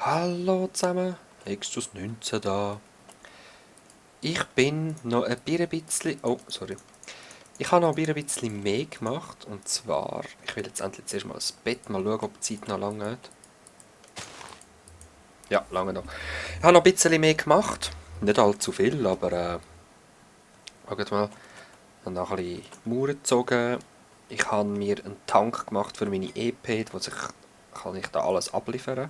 Hallo zusammen, Extus 19 da. Ich bin noch ein bisschen... Oh, sorry. Ich habe noch ein bisschen mehr gemacht. Und zwar, ich will jetzt endlich zuerst mal das Bett mal schauen, ob die Zeit noch lange geht. Ja, lange noch. Ich habe noch ein bisschen mehr gemacht. Nicht allzu viel, aber schaut mal. Ich habe noch ein bisschen Mauern gezogen. Ich habe mir einen Tank gemacht für meine EP, wo kann ich da alles abliefern.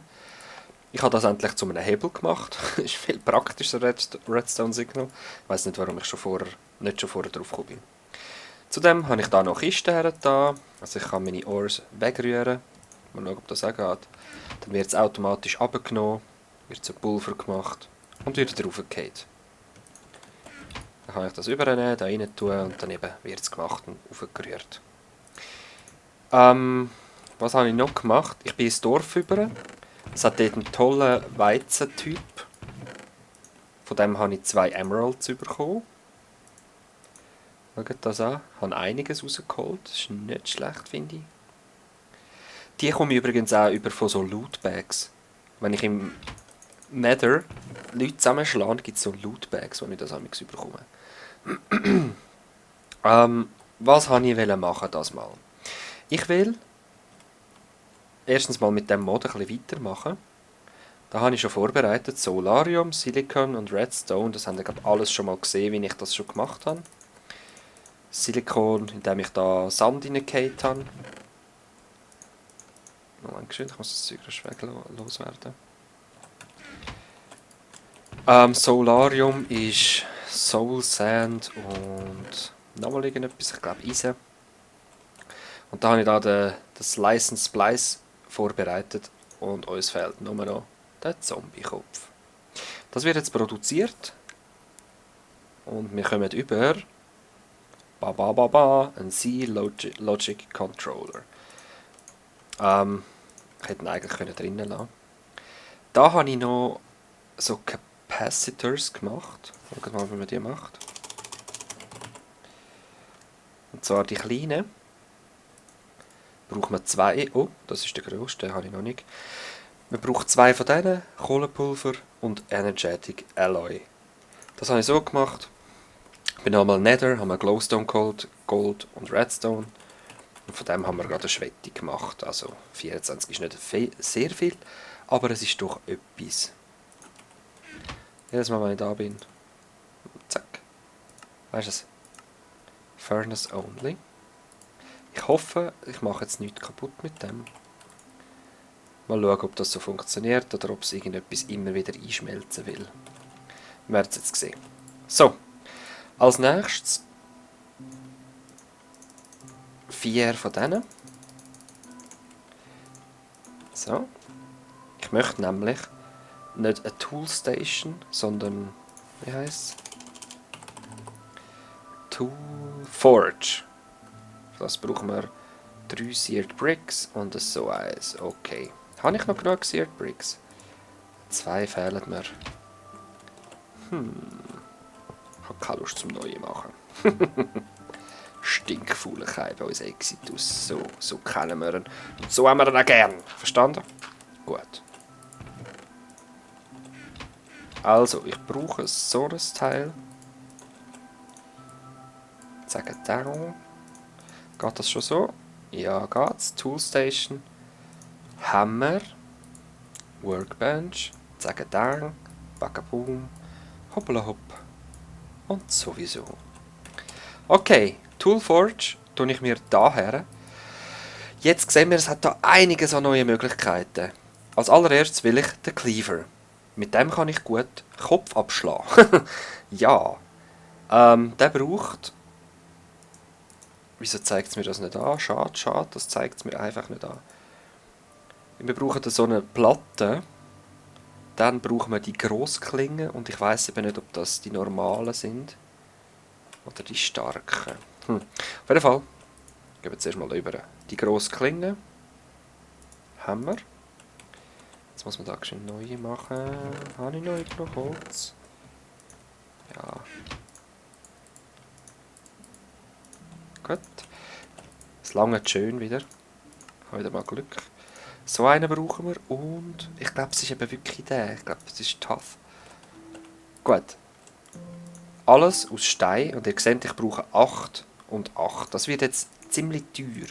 Ich habe das endlich zu einem Hebel gemacht. Ist viel praktischer Redstone-Signal. Ich weiß nicht, warum ich nicht schon vorher drauf gekommen bin. Zudem habe ich da noch Kisten hergetan. Also ich kann meine Ores wegrühren. Mal schauen, ob das auch geht. Dann wird es automatisch abgenommen, wird zu Pulver gemacht und wieder draufgefallen. Dann kann ich das übernehmen, da rein tun und dann eben wird es gemacht und aufgerührt. Was habe ich noch gemacht? Ich bin ins Dorf über. Es hat dort einen tollen Weizentyp. Von dem habe ich 2 Emeralds bekommen. Schaut das an. Ich habe einiges rausgeholt. Das ist nicht schlecht, finde ich. Die komme ich übrigens auch über von so Lootbags. Wenn ich im Nether Leute zusammenschlage, gibt es so Lootbags, wo ich das amigs bekomme. Was wollte ich machen das mal? Ich will erstens mal mit dem Mod ein bisschen weitermachen. Da habe ich schon vorbereitet. Solarium, Silicon und Redstone. Das haben wir gerade alles schon mal gesehen, wie ich das schon gemacht habe. Silikon, indem ich da Sand reingehauen habe. Moment, geschwind, ich muss das Zeug rasch loswerden. Solarium ist Soul Sand und nochmal irgendetwas, ich glaube Eisen. Und da habe ich da das Slice and Splice vorbereitet und uns fehlt nur noch der Zombie-Kopf. Das wird jetzt produziert und wir kommen über ein C-Logic Controller. Ich hätte ihn eigentlich drinnen lassen. Da habe ich noch so Capacitors gemacht. Schaut mal, wie man die macht. Und zwar die kleinen. Braucht man 2. Oh, das ist der grösste, den habe ich noch nicht. Man braucht 2 von denen, Kohlenpulver und Energetic Alloy. Das habe ich so gemacht. Ich bin einmal Nether, haben wir Glowstone geholt, Gold und Redstone. Und von dem haben wir gerade eine Schwette gemacht. Also 24 ist nicht sehr viel, aber es ist doch etwas. Jedes Mal, wenn ich da bin, zack. Weißt du es? Furnace only. Ich hoffe, ich mache jetzt nichts kaputt mit dem. Mal schauen, ob das so funktioniert oder ob es irgendetwas immer wieder einschmelzen will. Wir werden es jetzt sehen. So, als nächstes 4 von denen. So. Ich möchte nämlich nicht eine Toolstation, sondern, wie heisst es? Tool Forge. Das brauchen wir 3 Seared Bricks und so eins. Okay. Habe ich noch genug Seared Bricks? 2 fehlen mir. Ich habe keine Lust zum Neuen machen. Stinkfauligkeit bei uns Exitus. So kennen wir ihn. Und so haben wir ihn auch gern. Verstanden? Gut. Also, ich brauche so ein Teil. Sagen da. Geht das schon so? Ja, geht's. Toolstation. Hammer. Workbench. Sagen da. Backaboom. Hoppla hopp. Und sowieso. Okay, Toolforge tue ich mir da her. Jetzt sehen wir, es hat da einiges an neuen Möglichkeiten. Als allererstes will ich den Cleaver. Mit dem kann ich gut Kopf abschlagen. Ja. Der braucht... Wieso zeigt es mir das nicht an? Schade, schade, das zeigt es mir einfach nicht an. Wir brauchen so eine Platte. Dann brauchen wir die Grossklingen und ich weiß eben nicht, ob das die normalen sind. Oder die starken. Auf jeden Fall. Gehen wir zuerst mal über die grosse Klinge. Haben wir. Jetzt muss man da schön neue machen. Habe ich noch genug Holz? Ja. Gut. Es langt schön wieder. Ich habe wieder mal Glück. So einen brauchen wir und ich glaube, es ist eben wirklich der. Ich glaube, es ist tough. Gut. Alles aus Stein und ihr seht, ich brauche 8 und 8. Das wird jetzt ziemlich teuer.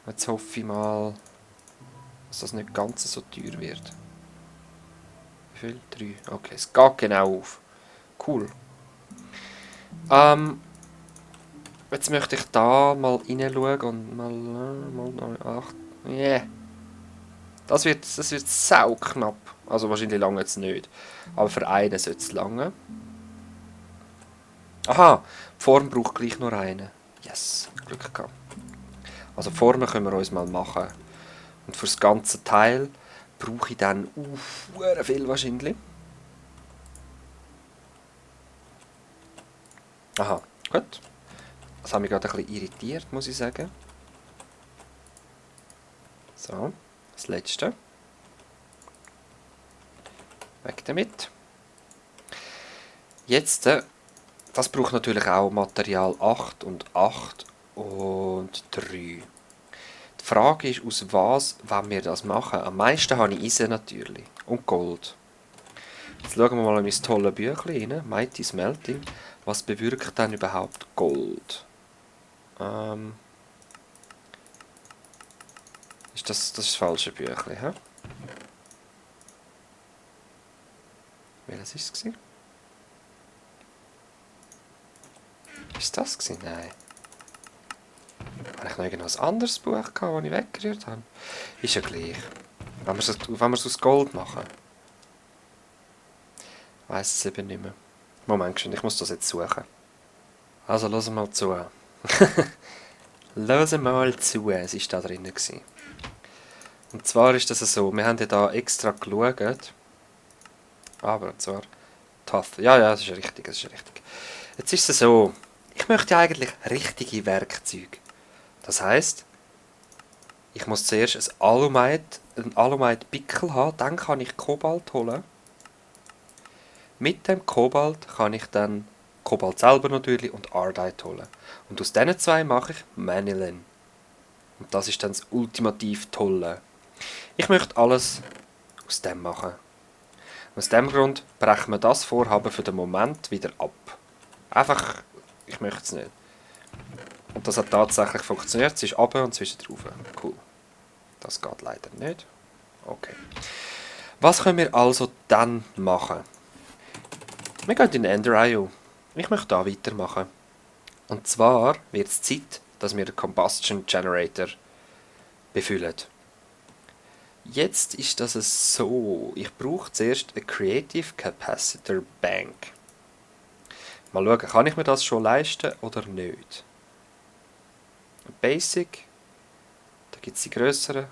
Jetzt hoffe ich mal, dass das nicht ganz so teuer wird. Wie viel? 3. Okay, es geht genau auf. Cool. Jetzt möchte ich da mal reinschauen und mal 8. Yeah. Das wird sau knapp. Also wahrscheinlich lange jetzt nicht. Aber für einen sollte es lange. Aha, die Form braucht gleich nur einen. Yes, Glück gehabt. Also Formen können wir uns mal machen. Und für das ganze Teil brauche ich dann viel wahrscheinlich. Aha, gut. Das hat mich gerade ein bisschen irritiert, muss ich sagen. So, das letzte. Weg damit. Jetzt, das braucht natürlich auch Material 8 und 8 und 3. Die Frage ist, aus was wollen wir das machen? Am meisten habe ich Eisen natürlich und Gold. Jetzt schauen wir mal in mein tolles Büchlein rein. Mighty Smelting. Was bewirkt denn überhaupt Gold? Ist das das falsche Büchlein? He? Welches war es? Ist das gewesen? Nein. Habe ich noch irgendein anderes Buch gehabt, das ich weggerührt habe? Ist ja gleich. Wenn wir es aus Gold machen. Weiss es eben nicht mehr. Moment schon, ich muss das jetzt suchen. Also, hören mal zu. Hören mal zu, es war da drin. Und zwar ist das so, wir haben ja da extra geschaut. Aber, und zwar, tough. Ja, das ist richtig, das ist richtig. Jetzt ist es so, ich möchte eigentlich richtige Werkzeuge. Das heisst, ich muss zuerst einen Alumite-Pickel haben, dann kann ich Kobalt holen. Mit dem Kobalt kann ich dann Kobalt selber natürlich und Ardite holen. Und aus diesen zwei mache ich Manilin. Und das ist dann das ultimativ Tolle. Ich möchte alles aus dem machen. Aus dem Grund brechen wir das Vorhaben für den Moment wieder ab. Einfach, ich möchte es nicht. Und das hat tatsächlich funktioniert. Es ist runter und zwischen drauf. Cool. Das geht leider nicht. Okay. Was können wir also dann machen? Wir gehen in Ender.io. Ich möchte da weitermachen. Und zwar wird es Zeit, dass wir den Combustion Generator befüllen. Jetzt ist das so. Ich brauche zuerst eine Creative Capacitor Bank. Mal schauen, kann ich mir das schon leisten oder nicht? Basic. Da gibt es die grösseren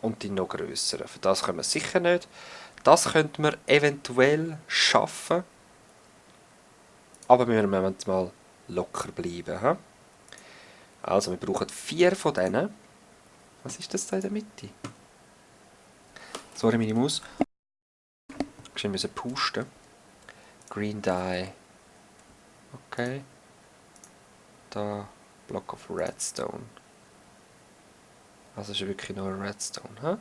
und die noch grösseren. Für das können wir sicher nicht. Das könnten wir eventuell schaffen. Aber wir müssen mal locker bleiben. He? Also, wir brauchen 4 von denen. Was ist das da in der Mitte? Sorry, meine Maus. Ich musste pusten. Green Dye. Okay. Da, Block of Redstone. Also ist wirklich nur Redstone. He?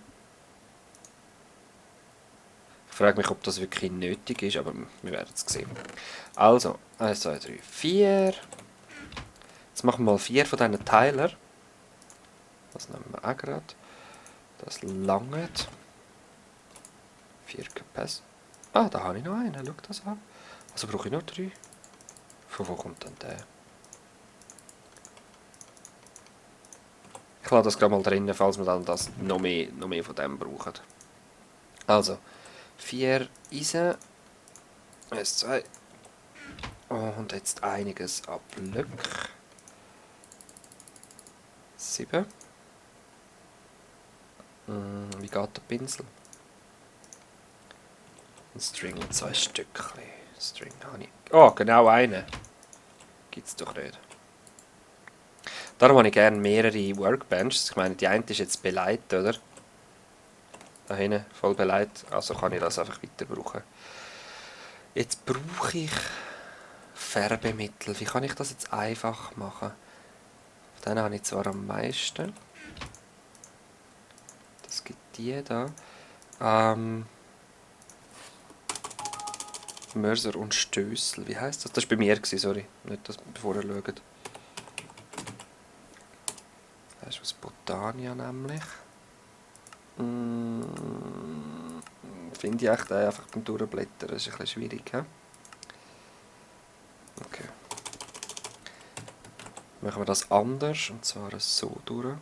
Ich frage mich, ob das wirklich nötig ist, aber wir werden es sehen. Also, 1, 2, 3, 4. Jetzt machen wir mal 4 von diesen Teilen. Das nehmen wir auch gerade. Das langt. 4 Capacitor. Ah, da habe ich noch einen. Schau das an. Also brauche ich noch 3. Von wo kommt denn der? Ich lasse das gerade mal drin, falls wir dann das noch mehr von dem brauchen. Also, 4 Eisen. 1, 2. Oh, und jetzt einiges an Blöck. 7. Wie geht der Pinsel? Ein String und 2 Stückchen. String habe ich. Oh, genau einen. Gibt's doch nicht. Darum habe ich gerne mehrere Workbenches. Ich meine, die eine ist jetzt beleidigt, oder? Da hinten, voll beleidigt. Also kann ich das einfach weiter brauchen. Jetzt brauche ich Färbemittel. Wie kann ich das jetzt einfach machen? Von denen habe ich zwar am meisten. Das gibt die da. Mörser und Stößel. Wie heisst das? Das war bei mir, sorry. Nicht, dass bevor ihr schaut. Das ist aus Botania nämlich. Finde ich echt einfach beim Durchblättern. Das ist ein bisschen schwierig. He? Okay. Machen wir das anders. Und zwar so durch.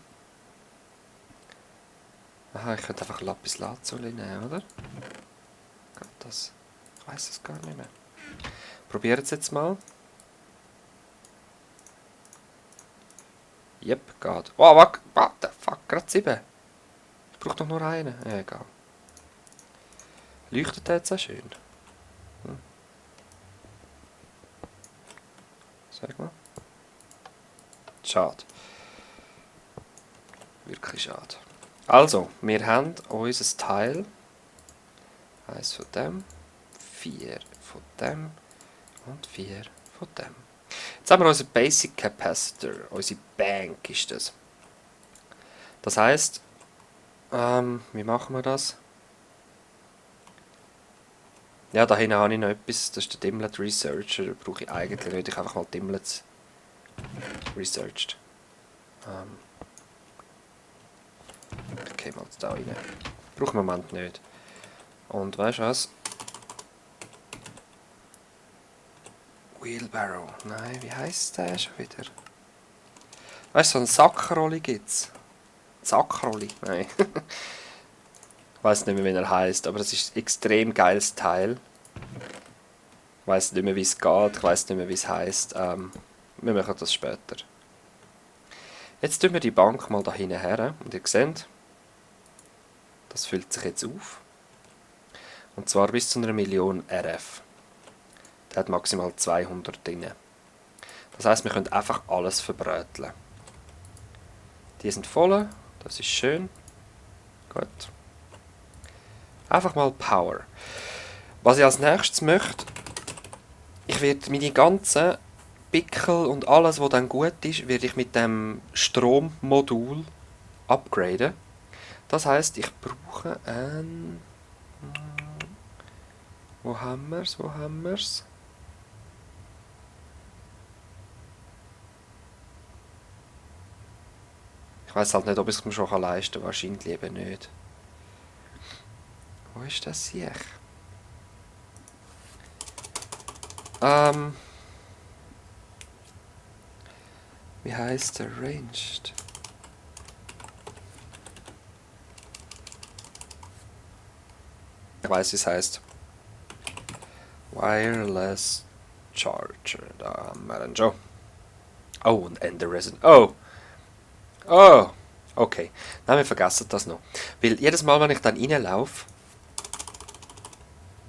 Aha, ich könnte einfach Lapis Lazuli nehmen, oder? Geht das? Ich weiss es gar nicht mehr. Probiert es jetzt mal. Yep, geht. Oh, what the fuck, gerade 7. Ich brauche doch nur einen. Ja, egal. Leuchtet der jetzt auch schön? Sag mal. Schade. Wirklich schade. Also, wir haben unser Teil. 1 von dem, 4 von dem und 4 von dem. Jetzt haben wir unseren Basic Capacitor. Unsere Bank ist das. Das heisst, wie machen wir das? Ja, da hinten habe ich noch etwas. Das ist der Dimlet Researcher. Den brauche ich eigentlich nicht. Ich habe einfach mal Dimlets researched. Okay, mal da rein. Brauche ich im Moment nicht. Und weißt du was? Wheelbarrow. Nein, wie heisst der schon wieder? Weißt du, so einen Sackrolli gibt's. Sackrolli? Nein. Ich weiß nicht mehr, wie er heisst, aber das ist ein extrem geiles Teil. Ich weiß nicht mehr, wie es geht, ich weiß nicht mehr, wie es heisst. Wir machen das später. Jetzt tun wir die Bank mal da hinten her und ihr seht, das füllt sich jetzt auf. Und zwar bis zu 1 Million RF. Der hat maximal 200 drin. Das heisst, wir können einfach alles verbröteln. Die sind voll, das ist schön. Gut. Einfach mal Power. Was ich als nächstes möchte, ich werde meine ganzen Pickel und alles, was dann gut ist, werde ich mit dem Strommodul upgraden. Das heisst, ich brauche ein... Wo haben wir's? Wo haben wir's? Ich weiß halt nicht, ob ich es mir schon leisten kann. Wahrscheinlich eben nicht. Wo ist das hier? Wie heißt der? Ranged? Ich weiß, wie es heißt. Wireless Charger. Da haben wir ihn schon. Oh, und Ender Resin. Oh! Oh! Okay. Nein, wir vergessen das noch. Weil jedes Mal, wenn ich dann reinlaufe,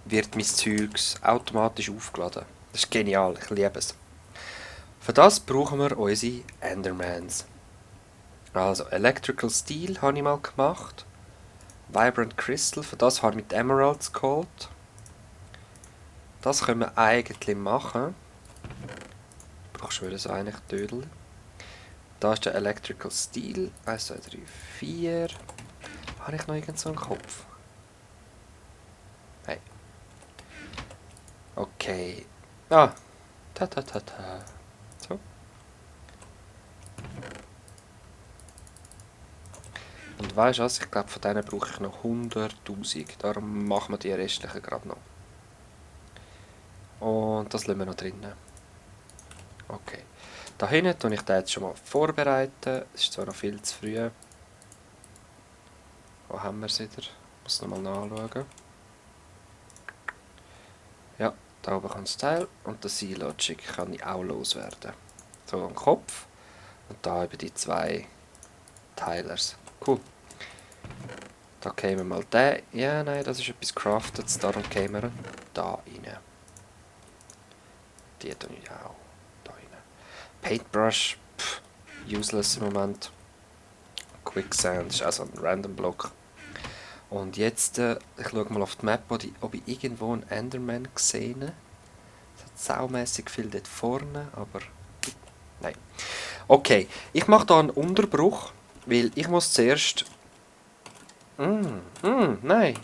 wird mein Zeugs automatisch aufgeladen. Das ist genial, ich liebe es. Für das brauchen wir unsere Endermans. Also Electrical Steel habe ich mal gemacht. Vibrant Crystal, für das habe ich mit Emeralds geholt. Das können wir eigentlich machen. Du brauchst wieder so eigentlich Dödel. Da ist der Electrical Steel. 1, 2, 3, 4. Habe ich noch irgend so einen Kopf? Hey. Okay. Ah. Ta. So. Und weißt du was? Ich glaube, von denen brauche ich noch 100'000. Darum machen wir die restlichen gerade noch. Und das lassen wir noch drinnen. Okay. Da hinten tue ich den jetzt schon mal vorbereiten. Es ist zwar noch viel zu früh. Wo haben wir es wieder? Ich muss es nochmal nachschauen. Ja, da oben kommt das Teil. Und das C-Logic kann ich auch loswerden. So am Kopf. Und da über die 2 Teilers. Cool. Da kämen wir mal den. Ja, nein, das ist etwas Crafted. Darum kämen wir da rein. Die tue ich auch da rein. Paintbrush, useless im Moment. Quicksand ist also ein Random Block. Und jetzt, ich schaue mal auf die Map, ob ich irgendwo einen Enderman gesehen habe. Es hat saumässig viel dort vorne, aber nein. Okay, ich mache da einen Unterbruch, weil ich muss zuerst... nein,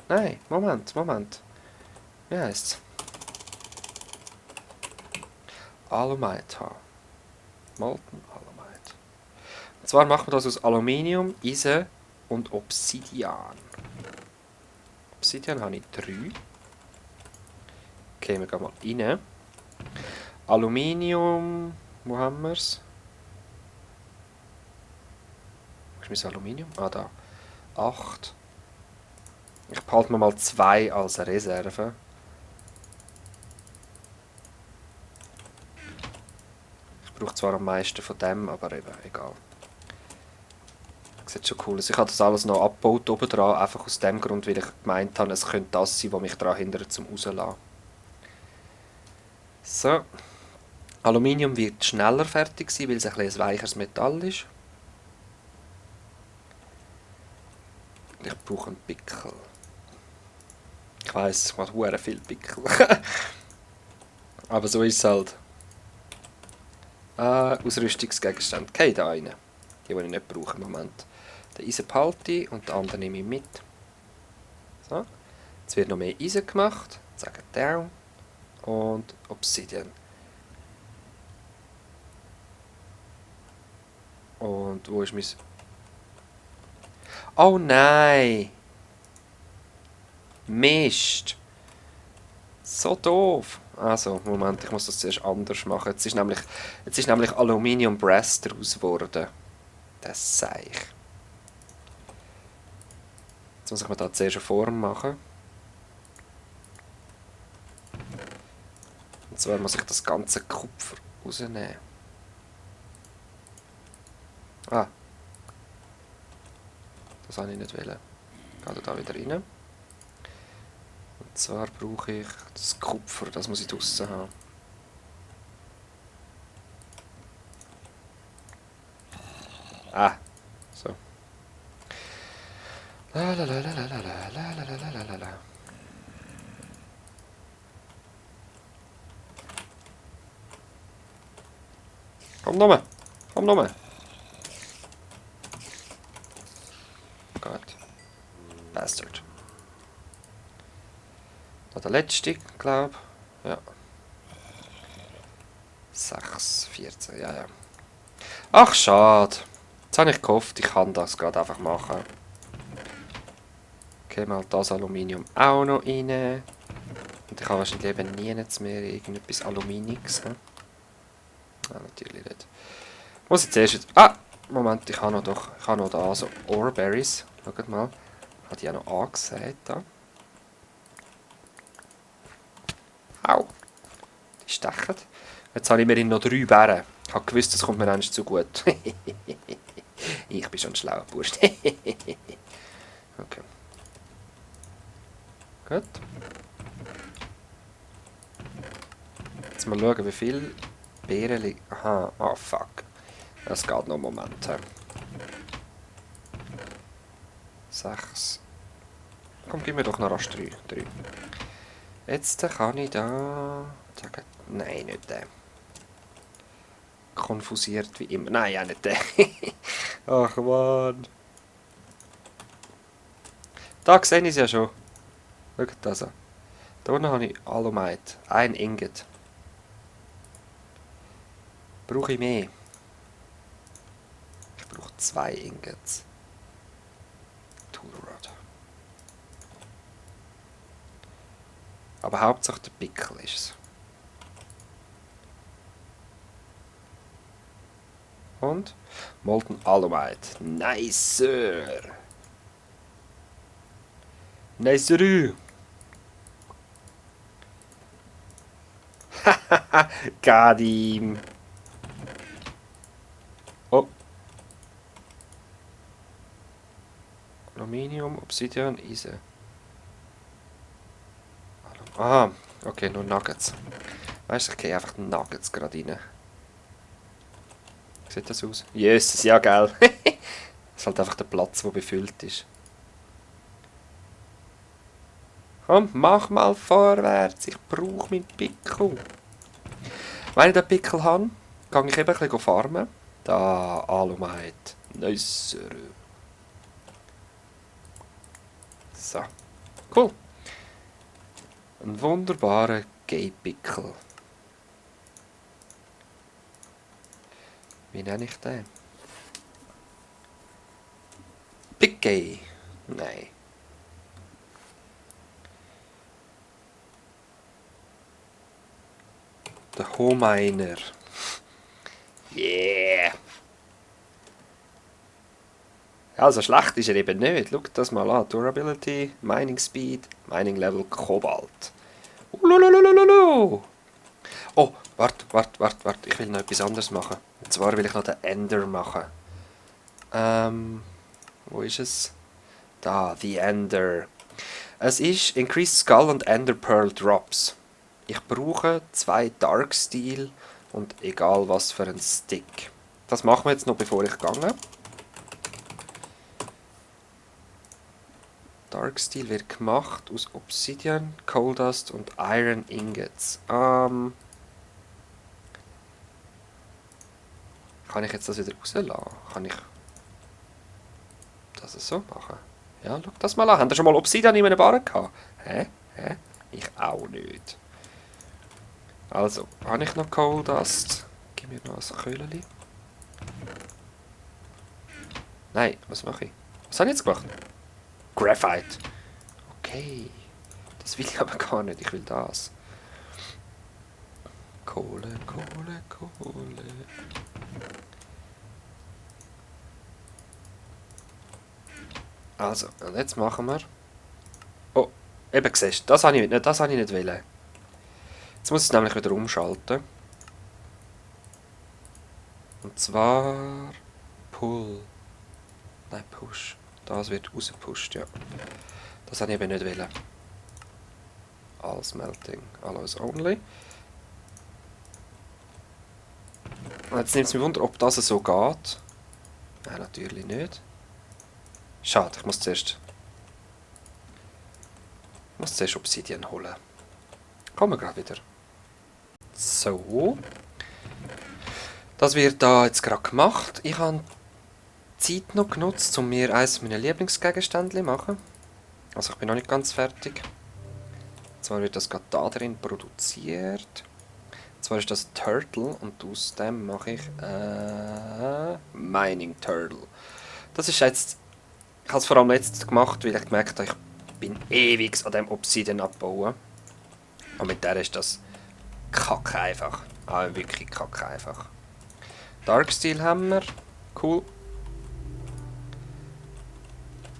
Moment. Wie heisst's? Alumite haben. Molten Alumite. Und zwar machen wir das aus Aluminium, Eisen und Obsidian. Obsidian habe ich 3. Okay, wir gehen mal rein. Aluminium, wo haben wir es? Wo ist mein Aluminium? Ah, da. 8. Ich behalte mir mal 2 als Reserve. Ich brauche zwar am meisten von dem, aber eben, egal. Sieht schon cool aus. Ich habe das alles noch abgebaut oben dran, einfach aus dem Grund, weil ich gemeint habe, es könnte das sein, was mich daran hindert, zum rauslassen. So. Aluminium wird schneller fertig sein, weil es ein weicheres Metall ist. Ich brauche einen Pickel. Ich weiss, ich mache sehr viel Pickel. Aber so ist es halt. Ausrüstungsgegenstände. Okay, da rein. Die ich nicht brauche im Moment. Den Eisen behalte ich und den anderen nehme ich mit. So. Jetzt wird noch mehr Eisen gemacht. Sagen Down. Und Obsidian. Und wo ist mein... Oh nein! Mist! So doof! Also, Moment, ich muss das zuerst anders machen. Jetzt ist nämlich Aluminium Brass daraus geworden. Das Seich. Jetzt muss ich mir da zuerst eine Form machen. Und zwar muss ich das ganze Kupfer rausnehmen. Ah. Das wollte ich nicht wollen. Geht da wieder rein. Und zwar brauche ich das Kupfer, das muss ich draussen haben. Ah, so. Komm nochmal, komm nochmal. Gott. Bastard. Da der letzte, glaube ich. Ja. 6, 14, ja. Ach, schade. Jetzt habe ich gehofft, ich kann das gerade einfach machen. Okay, mal das Aluminium auch noch rein. Und ich habe wahrscheinlich eben nie mehr irgendetwas Aluminiges. Ah, natürlich nicht. Muss ich zuerst... Ah! Moment, ich habe noch da so Oreberries. Schaut mal. Hat die auch noch angesät da. Au! Die stechen. Jetzt habe ich mir noch 3 Bären. Ich habe gewusst, das kommt mir eigentlich zu gut. Ich bin schon ein schlauer Bursch. Okay. Gut. Jetzt mal schauen, wie viel Beeren liegen. Aha, oh fuck. Das geht noch einen Moment. 6. Komm, gib mir doch noch rasch 3. Jetzt kann ich da... sagen. Nein, nicht der. Konfusiert wie immer. Nein, auch nicht der. Ach man. Da sehe ich es ja schon. Schaut das an. Da unten habe ich Alumite. Ein Ingot. Brauche ich mehr? Ich brauche 2 Ingots. Toolrod. Aber Hauptsache der Pickel ist es. Und Molten Alumite. Nice, Sir. Nice, Sir. Hahaha, got him. Oh. Aluminium, Obsidian, Eisen. Ah, okay, nur Nuggets. Weißt du, ich gehe einfach Nuggets gerade rein. Wie sieht das aus? Jesus, ja, gell. Das ist halt einfach der Platz, der befüllt ist. Komm, mach mal vorwärts. Ich brauche meinen Pickel. Wenn ich den Pickel habe, gehe ich eben ein bisschen farmen. Da, Alumite. Nice. So. Cool. Ein wunderbarer Gay-Pickel. Wie nenne ich den? Big Gay. Nein. Der Hominer. Yeah. Also schlecht ist er eben nicht. Schau das mal an. Durability, Mining Speed, Mining Level, Kobalt. Ulululululu. Oh, warte. Ich will noch etwas anderes machen. Und zwar will ich noch den Ender machen. Wo ist es? Da, The Ender. Es ist Increased Skull und Ender Pearl Drops. Ich brauche 2 Dark Steel und egal was für einen Stick. Das machen wir jetzt noch, bevor ich gehe. Dark Steel wird gemacht aus Obsidian, Coal Dust und Iron Ingots. Kann ich jetzt das wieder rauslassen? Kann ich das so machen? Ja, schau das mal an. Habt ihr schon mal Obsidian in einem Barren gehabt? Hä? Ich auch nicht. Also, habe ich noch Coal Dust? Gib mir noch ein Köhlchen. Nein, was mache ich? Was habe ich jetzt gemacht? Graphite. Okay. Das will ich aber gar nicht. Ich will das. Kohle. Also, und jetzt machen wir... Oh, eben siehst du, das habe ich nicht wollen. Jetzt muss ich es nämlich wieder umschalten. Und zwar... Pull. Nein, Push. Das wird rausgepusht, ja. Das habe ich eben nicht wollen. All Smelting. Alloys only. Und jetzt nimmt es mich wunder, ob das so geht. Nein, natürlich nicht. Schade, ich muss zuerst Obsidian holen. Kommen wir gerade wieder. So. Das wird da jetzt gerade gemacht. Ich habe Zeit noch genutzt, um mir eines meiner Lieblingsgegenstände zu machen. Also ich bin noch nicht ganz fertig. Und zwar wird das gerade da drin produziert. Und zwar ist das Turtle und aus dem mache ich Mining Turtle. Das ist jetzt... Ich habe es vor allem jetzt gemacht, weil ich gemerkt habe, ich bin ewig an dem Obsidian abbauen. Und mit der ist das kacke einfach. Wirklich kacke einfach. Dark Steel haben wir. Cool.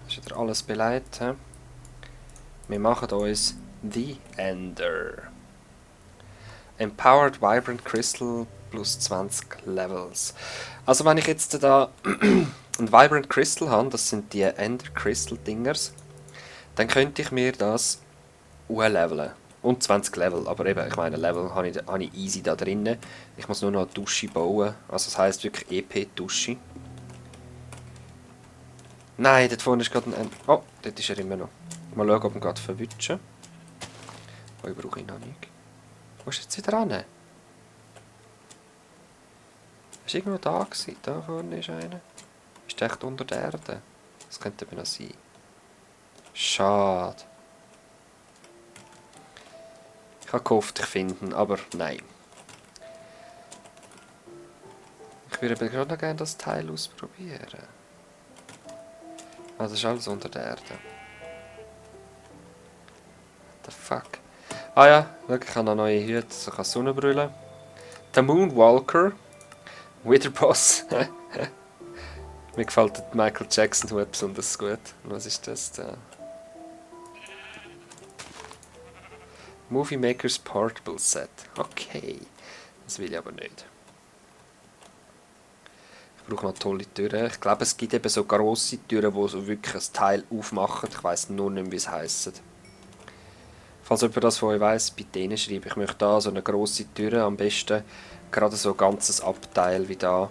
Das ist wieder alles beleidigt. He? Wir machen uns The Ender. Empowered Vibrant Crystal plus 20 Levels. Also wenn ich jetzt da ein Vibrant Crystal habe, das sind die Ender Crystal Dingers, dann könnte ich mir das leveln. Und 20 Level, aber eben, ich meine, Level habe ich easy da drinnen. Ich muss nur noch eine Dusche bauen, also das heisst wirklich EP-Dusche. Nein, dort vorne ist gerade ein... Oh, dort ist er immer noch. Mal schauen, ob wir ihn gerade verwutschen. Oh, ich brauche ihn noch nicht. Wo ist jetzt wieder hin? Er war irgendwo da gewesen. Da vorne ist einer. Ist der echt unter der Erde? Das könnte aber noch sein. Schade. Ich habe gehofft, ich finde ihn, aber nein. Ich würde aber gerade noch gerne das Teil ausprobieren. Ah, das ist alles unter der Erde. What the fuck? Ah ja, schau, ich habe noch neue Hüte, so kann Sonnenbrille. Der Moonwalker. Witherboss. Mir gefällt der Michael Jackson Hut besonders gut. Was ist das da? Movie Makers Portable Set. Okay. Das will ich aber nicht. Ich brauche noch tolle Türen. Ich glaube, es gibt eben so grosse Türen, die so wirklich ein Teil aufmachen. Ich weiss nur nicht, wie es heisst. Falls jemand das von euch weiss, bitte reinschreiben. Ich möchte da so eine grosse Tür, am besten gerade so ein ganzes Abteil wie da,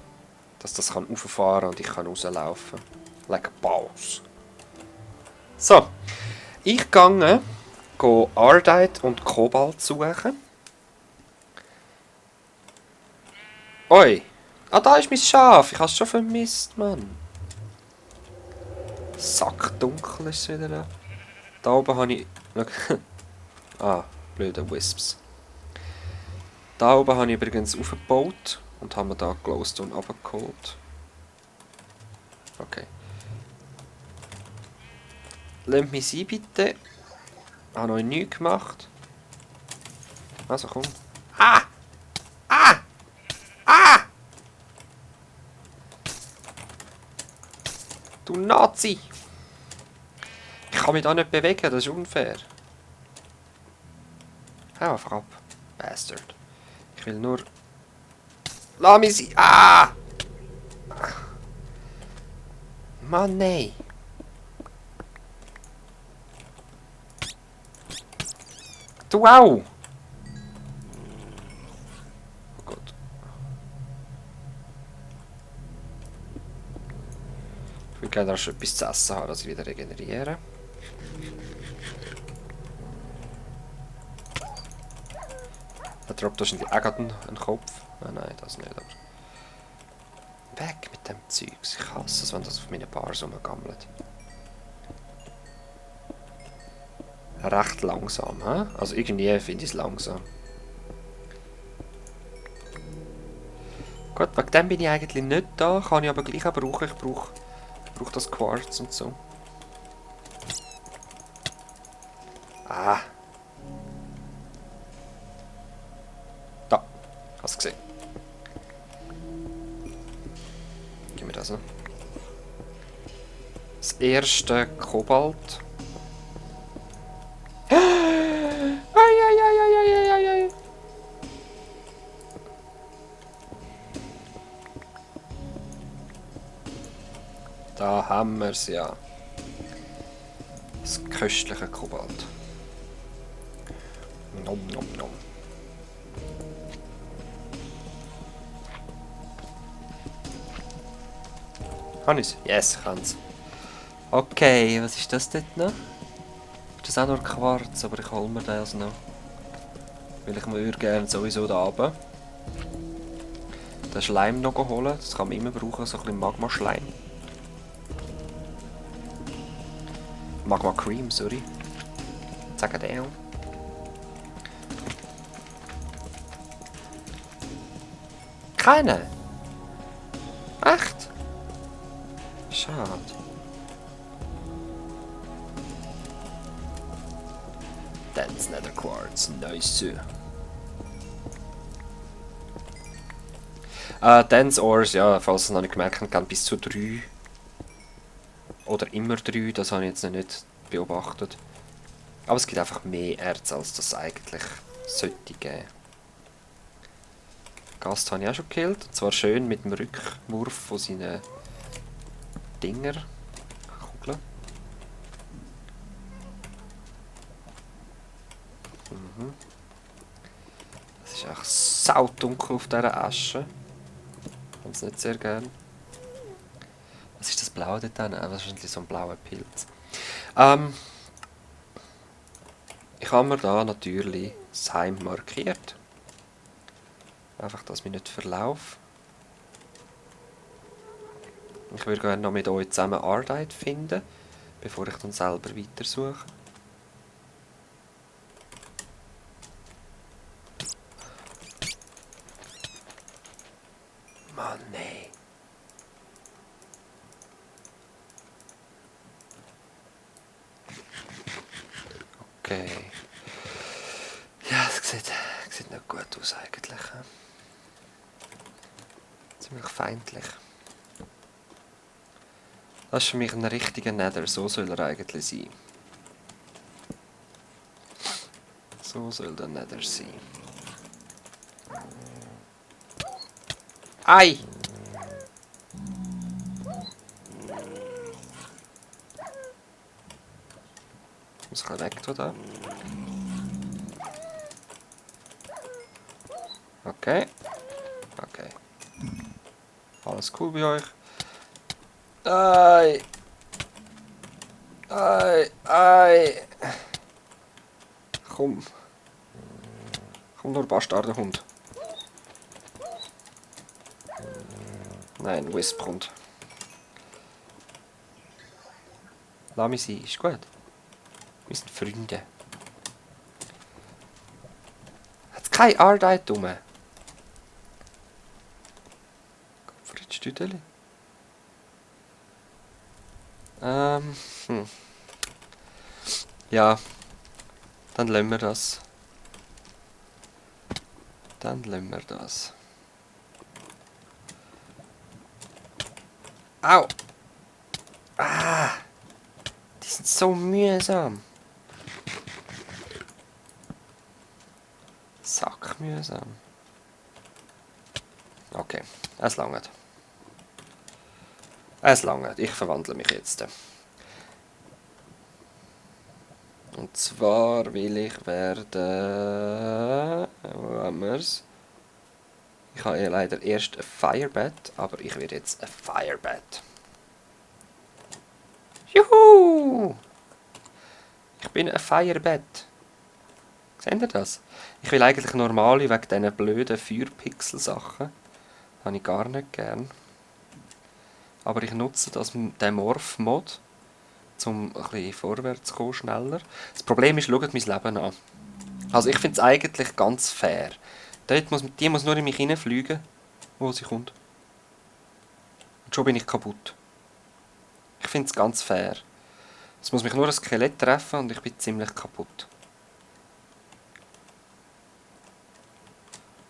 dass das kann rauffahren und ich kann rauslaufen. Like a boss. So, ich gehe Ardite und Kobalt suchen. Oi, Ah, da ist mein Schaf. Ich habe es schon vermisst, Mann. Sackdunkel ist es wieder. Da oben habe ich... ah, blöde Wisps. Da oben habe ich übrigens aufgebaut und haben wir da Glowstone runtergeholt. Okay. Lasst mich sein, bitte. Ich habe noch nichts gemacht. Also komm. Ah! Ah! Ah! Du Nazi! Ich kann mich da nicht bewegen, das ist unfair. Hau einfach ab. Bastard. Ich will nur... Lass mich sein! Ah! Mann, nein! Du auch! Oh Gott. Ich will gerne schon etwas zu essen haben, dass ich wieder regeneriere. Er droppt wahrscheinlich auch gerade einen Kopf. Nein, das nicht. Aber weg mit dem Zeugs. Ich hasse es, wenn das auf meinen Bars rumgammelt. Recht langsam, hä? Also irgendwie finde ich es langsam. Gut, wegen dem bin ich eigentlich nicht da. Kann ich aber gleich auch brauchen. Ich brauche das Quarz und so. Ah. Da. Hast du gesehen. Gib mir das noch. Das erste Kobalt. Ai. Da haben wir es ja. Das köstliche Kobalt. Nom nom nom. Kann ich's? Yes, ich kann's. Okay, was ist das dort noch? Ist das auch nur Quarz, aber ich hole mir das noch. Weil ich würde gerne sowieso da runter den Schleim noch holen. Das kann man immer brauchen, so ein bisschen Magma-Schleim. Magma-Cream, sorry. Sag den. Keine? Echt? Schade. That's Nether Quartz, nice. Dance Ores, ja, falls ihr es noch nicht gemerkt habt, gehen bis zu 3. Oder immer 3, das habe ich jetzt noch nicht beobachtet. Aber es gibt einfach mehr Erz, als das eigentlich sollte geben. Gast habe ich auch schon gekillt. Und zwar schön mit dem Rückwurf von seinen Dinger. Kugeln. Es ist echt saudunkel auf dieser Asche. Ich habe es nicht sehr gern. Was ist das Blaue dort drin? Wahrscheinlich so ein blauer Pilz. Ich habe mir da natürlich das Heim markiert. Einfach, dass ich mich nicht verlaufe. Ich würde gerne noch mit euch zusammen Arbeit finden, bevor ich dann selber weitersuche. Mann, nee. Okay. Ja, es sieht nicht gut aus eigentlich. Ziemlich feindlich. Das ist für mich ein richtiger Nether, so soll er eigentlich sein. So soll der Nether sein. Ei! Ich muss ein weg da. Okay. Okay. Alles cool bei euch. Ei! Ei! Komm. Komm nur, Bastardenhund. Nein, Wisp kommt. Lass mich sein, ist gut. Wir sind Freunde. Hat's keine Arbeit rum? Fritsch Tüdeli. Ja, dann lassen wir das. Au! Ah! Die sind so mühsam. Sackmühsam. Okay, es langt. Ich verwandle mich jetzt. Und zwar will ich werden... Wo haben wir's? Ich habe ja leider erst ein Firebat, aber ich werde jetzt ein Firebat. Juhu! Ich bin ein Firebat. Seht ihr das? Ich will eigentlich normale wegen diesen blöden Feuerpixel-Sachen. Habe ich gar nicht gern. Aber ich nutze den Morph-Mod, um ein bisschen vorwärts zu kommen, schneller. Das Problem ist, schaut mein Leben an. Also ich finde es eigentlich ganz fair. Die muss nur in mich hineinfliegen, wo sie kommt. Und schon bin ich kaputt. Ich finde es ganz fair. Es muss mich nur ein Skelett treffen und ich bin ziemlich kaputt.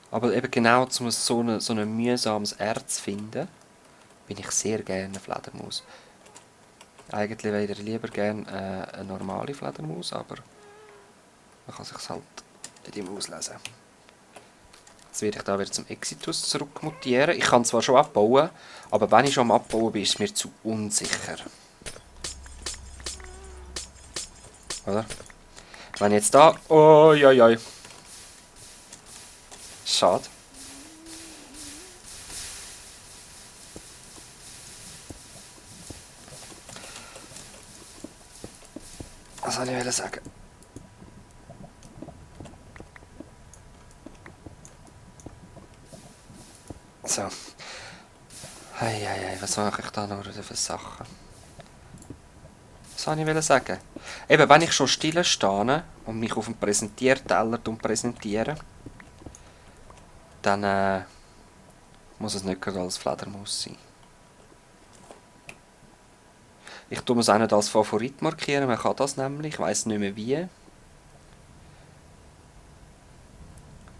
Aber eben genau, um so ein mühsames Erz zu finden, bin ich sehr gerne eine Fledermaus. Eigentlich wäre ich lieber gerne eine normale Fledermaus, aber man kann sich halt nicht immer auslesen. Jetzt werde ich da wieder zum Exitus zurückmutieren. Ich kann zwar schon abbauen, aber wenn ich schon am Abbauen bin, ist es mir zu unsicher. Oder? Wenn ich jetzt da... Oi. Schade. Was soll ich sagen? So. Hey, was mache ich da noch für Sachen? Was soll ich sagen? Eben, wenn ich schon still stehe und mich auf dem Präsentierteller präsentiere, dann muss es nicht gerade als Fledermaus sein. Ich tue es auch nicht als Favorit markieren, man kann das nämlich, ich weiss nicht mehr wie.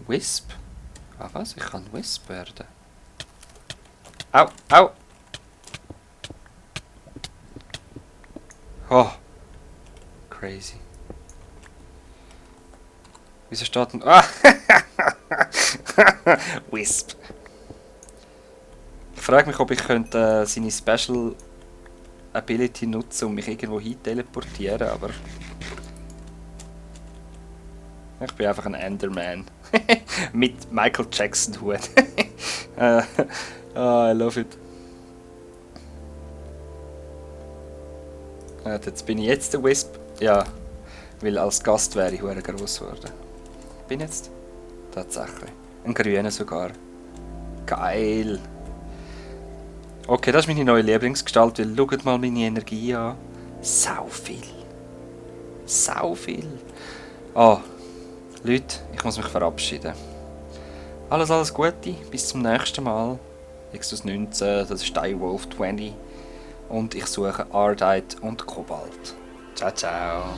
Wisp? Ah was? Ich kann Wisp werden. Au! Oh! Crazy. Wieso steht denn... Ah! Wisp. Ich frage mich, ob ich könnte seine Special Ability nutzen, um mich irgendwo hin teleportieren, aber... Ich bin einfach ein Enderman. Mit Michael Jackson Hut. I love it. Jetzt bin ich jetzt der Wisp. Ja, weil als Gast wäre ich hure gross geworden. Bin jetzt? Tatsächlich. Ein grüner sogar. Geil. Okay, das ist meine neue Lieblingsgestalt, weil schaut mal meine Energie an. Sau viel. Oh, Leute, ich muss mich verabschieden. Alles Gute, bis zum nächsten Mal. Exodus 19, das ist Direwolf 20. Und ich suche Ardite und Kobalt. Ciao.